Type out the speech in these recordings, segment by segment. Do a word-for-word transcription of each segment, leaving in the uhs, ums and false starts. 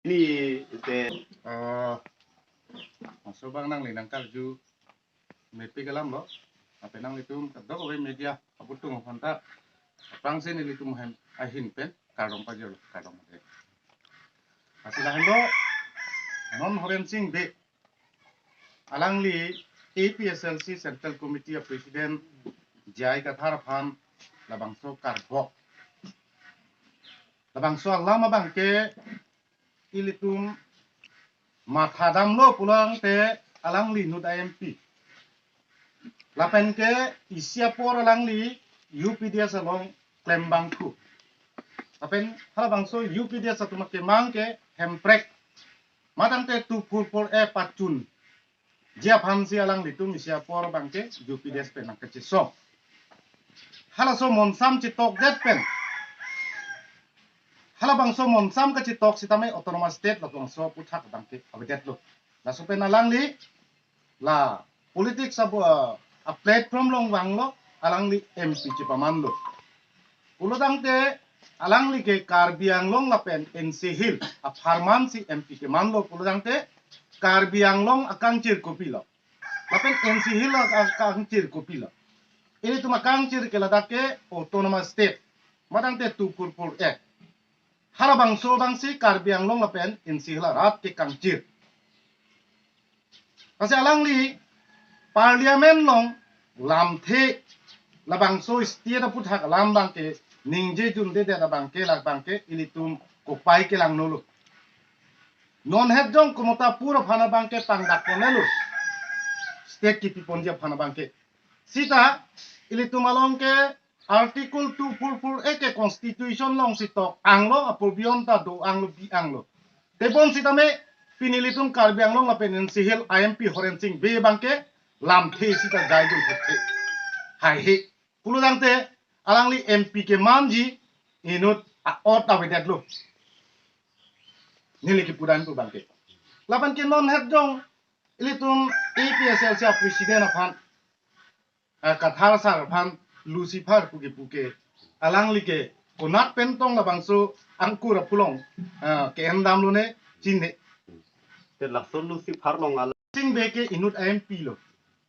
Ini ite, eh, maso bang nangli nangkarju mepik alam lo, ape nanglitum kadokave media abutung aphanta aphrangsi nelitum ahin, ahin pen kardom pajirlo, kardom. Lasi lahenlo, non Horensing Bey, alangli A P H L C Central Committee a President J I Kathar aphan labangso karbok, labangso alam abangke ilitum mathadamlo pulang te alangli inut M P. Lapen ke isi apor alangli U P D S along klembangthu. Lapen halabangso U P D S atum akemang ke Hemprek, matangte two four four A pachunji aphansi alanglitum isi apor abangke U P D S pen nangkachesong. Halaso monsam chetokdet pen, halabangso monsam kachetok sitame Autonomous State labangso aputhak abangke avedetlo. Laso pen alangli la politics abo, ah, a platform along vanglo, alangli M P chepamanlo. Pulotangte alangli ke Karbi Anglong lapen N C Hill apharman si M P kemanlo pulotangte Karbi Anglong akangchir kopilo, lapen N C Hill ak-, akangchir kopilo? Ilitum akangchir ke ladak ke Autonomous State, matangte two four four A. Halabangso abangsi Karbi Anglong lapen N C Hill arat kekangchir. Lasi alangli Parliament along lamthe labangso state aputhak alam abangke ningje jundedet abangke labangke ilitum kopai kelangnolo. Non het jong Kamatapur aphan abangke pangdakponlelo, state kipiponji aphan abangke. Sita ilitum along ke Article two four four A ke Constitution alongsi tok anglo, apor beyond ta do anglo, bi anglo. Tebon sitame pini ilitum Karbi Anglong lapen N C Hill a M P Horensing Bey abangke lamthe sita jaidun thekthe. Haihe. Pulotangte alangli M P kemanji inut a-ot avedetlo. Neli kipudamthu abangke. Lapen ke non het jong ilitum A P H L C a President aphan, ah, Kathar sir aphan Lucifer pu kepu ke, alangli ke konat pen tong labangso angkur aphu along, ah, ke-en damlone chinine. Te laso Lucifer along ala Sing Bey ke inut M P lo.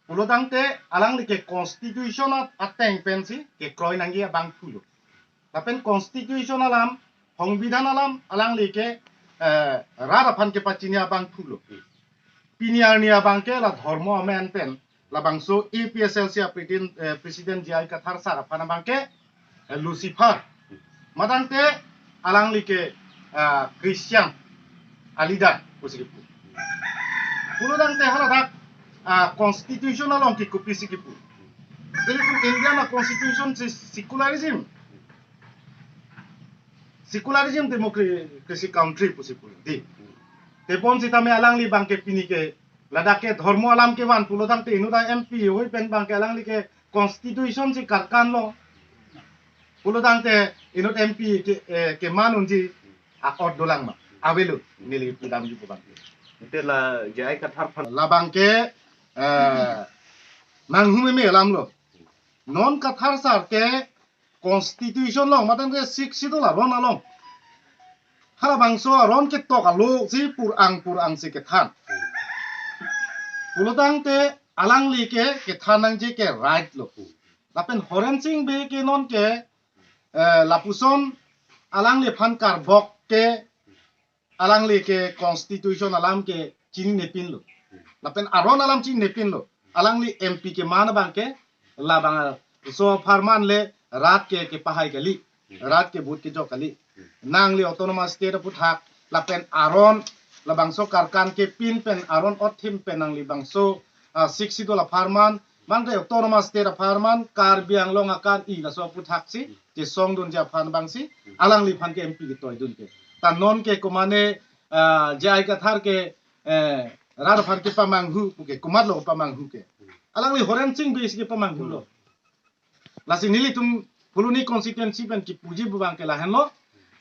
Pulotangte alangli ke Constitution at-, ateng pensi kekroi nangji abangthulo. Lapen Constitution alam, Songbidhan alam, alangli ke, eh, rat aphan kepachini abangthulo. Pini arni abangke la dhormo amen pen labangso A P H L C a President, eh, President J I Kathar sir aphan abangke, eh, Lucifer. Matangte alangli ke, ah, Christian a leader pusi kepu. Pulotangte haladak, ah, Constitution along ke kopisi kepu? Ilitum Indian a Constitution si secularism, secularism democracy country pusi pu dei. Tebon sitame alangli abangke pini ke ladak ke dhormo alam kevan pulotangte inut a M P hui pen abangke alangli ke Constitution si karkanlo pulotangte inut M P ke, eh, keman unji a-ot dolang ma? Avelo, neli pudamji pu abangke. Te la J I Kathar aphan labangke, eh, manghu meme alamlo. Non Kathar sir ke Constitution along, matangte Sixth Schedule aron along, halabangso aron ketok alo si pur-ang pur-ang si kethan. Pulotangte alangli ke kethan nangji ke right lo. Lapen Horensing Bey ke non ke, eh, lapuson alangliphan karbok ke alangli ke Constitution alam ke chininepinlo. Lapen aron alam chininepinlo. Alangli M P keman abangke labangso apharman le rat ke kepahai kali, rat ke vote kejok kali. Nangli Autonomous State aputhak lapen aron labangso karkan kepin pen aron othim pen nangli bangso, ah, Sixth Schedule apharman, mangte Autonomous State apharman, Karbi Anglong akan-i laso aputhak si chesongdunji aphan abangsi alangliphan ke M P ketoidun ke. Ta non ke komane, ah, J I Kathar ke, eh, rat aphan kepamanghu pu ke, komatlo pamanghu ke? Alangli Horensing Bey si kepamanghulo. Lasi nelitum Phuloni constituency pen kipuji pu abangke lahenlo.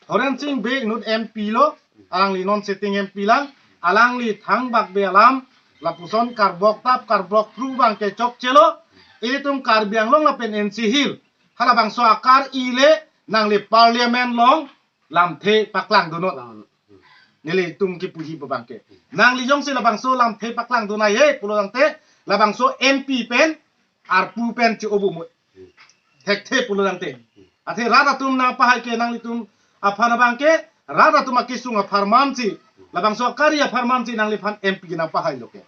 Horensing Bey inut M P lo, alangli non sitting M P lang, alangli thangbak be alam, lapuson karbok tap karbok thru abangke chokchelo, ilitum Karbi Anglong lapen N C Hill halabangso akar-i le nangli Parliament along lamthe paklangdunnon. Nelitum kipuji abangke. Nangli jongsi labangso lamthe paklang dunai he pulo tangte, labangso M P pen arpu pen che-o bu mo. Thekthe pulo tangte. Athe rat atum nangpahai ke nanglitum aphan abangke, rat atum akesung apharman si, labangso akari apharman si nangliphan M P nangpahai lo ke.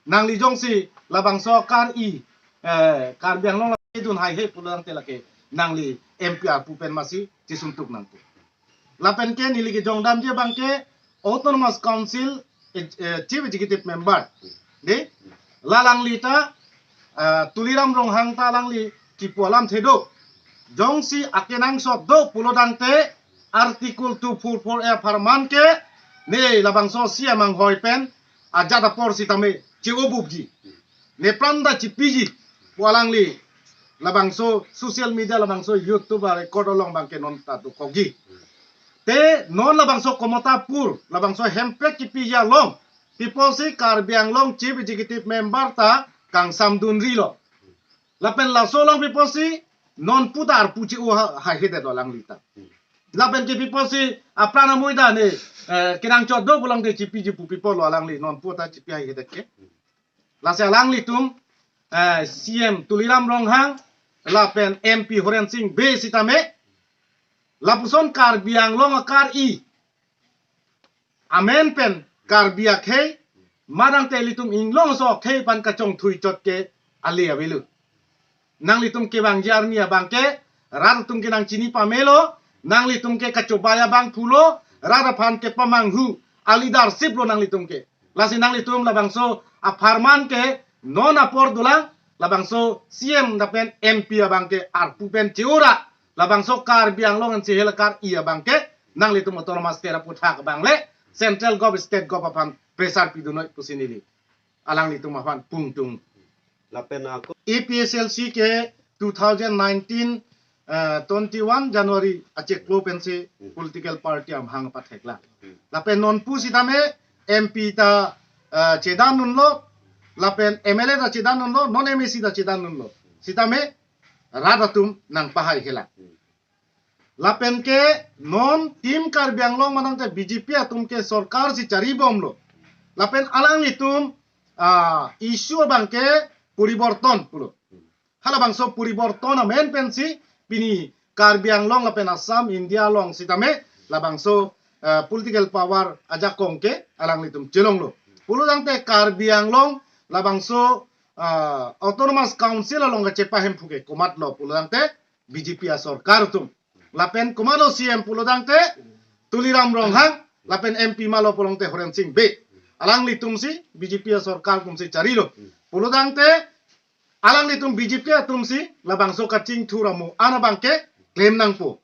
Nangli jongsi labangso akari, eh, Karbi Anglong lake dunhai he pulo tangte lake nangli M P arpu pen masi chisungtuk nangpo. Lapen ke neli kejongdamji abangke Autonomous Council, eh, eh, Chief Executive Member. Dei, la alangli ta, eh, Tuliram Ronghang ta alangli kipu alamthe do. Jongsi akenangsot do pulo tangte Article two four four A apharman ke ne labangso C M anghoi pen ajat apor sitame che-o bupji. Nepran ta chipiji pu alangli labangso social media labangso YouTube a-record along abangke non ta dokokji. Te non labangso Kamatapur labangso hemprek kipiji along pi apotsi Karbi Anglong Chief Executive Member ta kangsam dunri lo. Lapen laso along pi apotsi non puta arpu che-o ha-, haihedet lo alangli ta. Lapen ke pi apotsi apran amoida ne, eh, kenangsot do pulo tangte chipiji pu pi apot lo alangli non puta chipi haihedet ke. Lasi alanglitum, eh, C M Tuliram Ronghang lapen M P Horen Sing Bey sitame lapuson Karbi Anglong akari amen pen Karbi akhei, mate ilitum inglongso akhei aphan kachongthui chot ke ale avelo. Nanglitum kevangji arni abangke rat atum ke nangchini pamelo, nanglitum ke kachobai abang pulo, rat aphan kepamanghu a-leadership lo nanglitum ke. Lasi nanglitum labangso apharman ke non apor dolang, labangso C M lapen M P abangke arpu pen che-o ra, labangso Karbi Anglong N C Hills akari abangke nanglitum Autonomous State aputhak abang le Central Govt, State Govt aphan pressure pidun noi pusi neli alanglitum aphan pungtung. Lapen ako A P H L C ke two thousand nineteen, eh, twenty-one January achiklo pensi Hmm. political party amahang patheklang. Hmm. Lapen non pusitame M P ta, eh, chedan dunlo, lapen M L A ta chedan dunlo, non M A C ta chedan dunlo. Sitame rat atum nangpahai helang. Hmm. Lapen ke non Team Karbi Anglong mate tangte B J P atum ke sorkar si charibomlo. Lapen alanglitum, ah, issue abangke poriborton pulo. Halabangso poriborton amen pensi pini Karbi Anglong lapen Assam India along sitame labangso, ah, political power ajakong ke alanglitum chelonglo. Pulo tangte Karbi Anglong labangso, ah, Autonomous Council along kachepahemphu ke komatlo pulo tangte B J P asorkar atum. Lapen komatlo C M pulo tangte Tuliram Ronghang, lapen M P malo pulo tangte Horen Sing Bey. Alanglitum si B J P asorkar atum si charilo. Pulo tangte alanglitum B J P atum si labangso kachingthur amo an abangke klem nangpo.